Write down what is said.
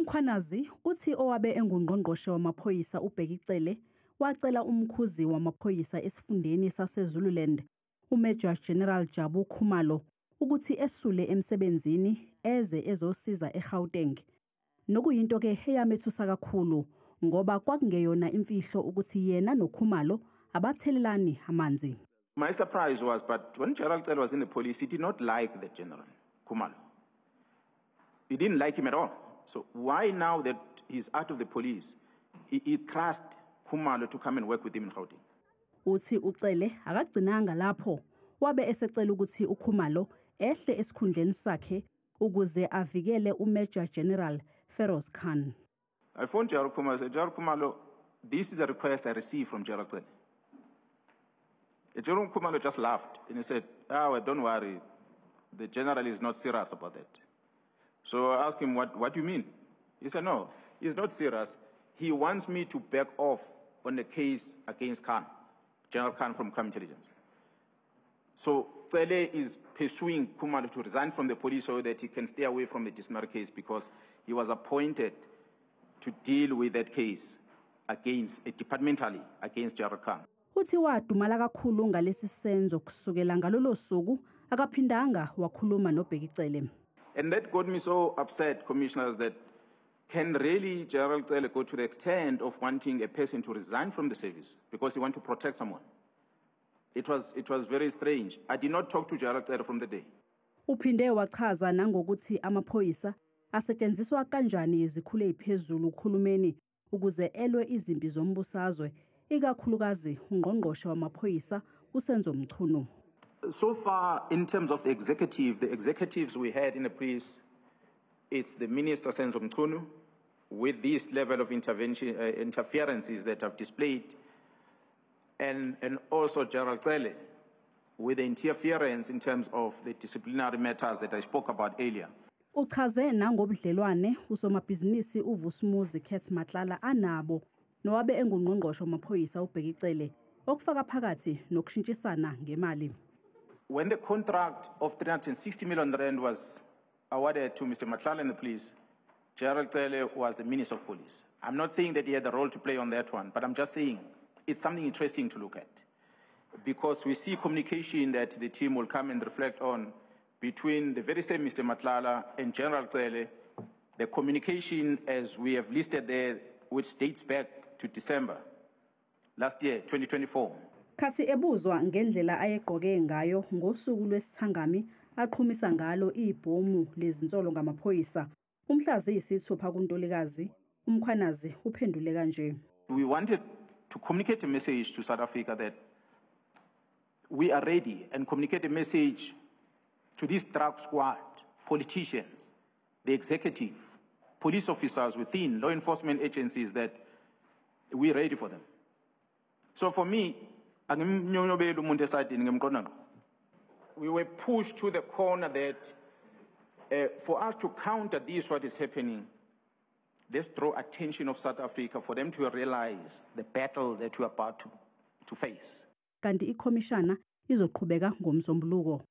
UMkhwanazi uthi owabe engungqongqoshe wamaphoyisa uBheki Cele wacela umkhuzi wamaphoyisa esifundeni saseZululand, uMajor General Jabu Khumalo, ukuthi esule emsebenzini eze ezosiza eGauteng. Nokuyinto ke eyamethusa kakhulu ngoba kwakungeyona imfihlo ukuthi yena noKhumalo abathelelani amanzi. My surprise was, but when General Cele was in the police, he did not like the general, Khumalo. He didn't like him at all. So why now that he's out of the police, he trusts Khumalo to come and work with him in Gauteng? Uthi uCele akagcinanga lapho, wabe esecela ukuthi uKhumalo ehle esikhundleni sakhe ukuze avikele uMajor General Feroz Khan. I phoned General Khumalo and said, "General Khumalo, this is a request I received from General Cele." General Khumalo just laughed and he said, "Ah, well, don't worry, the general is not serious about that." So I asked him, "What do you mean?" He said, "No, he's not serious. He wants me to back off on the case against Khan, General Khan from Crime Intelligence." So Cele is pursuing Khumalo to resign from the police so that he can stay away from the disciplinary case because he was appointed to deal with that case against, departmentally, against General Khan. Uthi wadumala kakhulu ngalesi senzo, kusukela ngalolo suku akaphindanga wakhuluma noBheki Cele. And that got me so upset, commissioners, that can really General Cele go to the extent of wanting a person to resign from the service because he wants to protect someone? It was very strange. I did not talk to General Cele from the day. Uphinde wachaza nangokuthi amaphoyisa asetshenziswa kanjani izikhulu eziphezulu kuhulumeni ukuze elwe izimpi zombusazwe, ikakhulukazi ungqongqoshe wamaphoyisa uSenzo Mchunu. So far, in terms of the executive, the executives we had in the police, it's the Minister Senzo Mchunu, with this level of intervention, interferences that have displayed, and also General Cele, with the interference in terms of the disciplinary matters that I spoke about earlier. Uchaze nangobudlelwane usomabhizinisi uVusimuzi Cat Matlala anabo nowabe engungqongqoshe wamaphoyisa uBheki Cele, okufaka phakathi nokushintshisana ngemali. When the contract of 360 million rand was awarded to Mr. Matlala and the police, General Cele was the Minister of Police. I'm not saying that he had a role to play on that one, but I'm just saying it's something interesting to look at, because we see communication that the team will come and reflect on between the very same Mr. Matlala and General Cele, the communication as we have listed there, which dates back to December last year, 2024. Khathi ebuzwa ngendlela ayegqoke ngayo ngosuku lwesithangami aqhumisa ngalo ibhomu lezinsolo ngamaphoyisa umhla ziyisithupha kuNtulikazi, uMkhwanazi uphendule kanje. We wanted to communicate a message to South Africa that we are ready and communicate a message to this drug squad, politicians, the executive, police officers within law enforcement agencies that we're ready for them. So for me, angimnyonyobeli umuntu esayidini, ngimqonda ngqo. We were pushed to the corner that for us to counter this, what is happening, let's draw attention of South Africa for them to realize the battle that we are about to face. Kanti ikhomishana izoqhubeka ngoMsombuluko.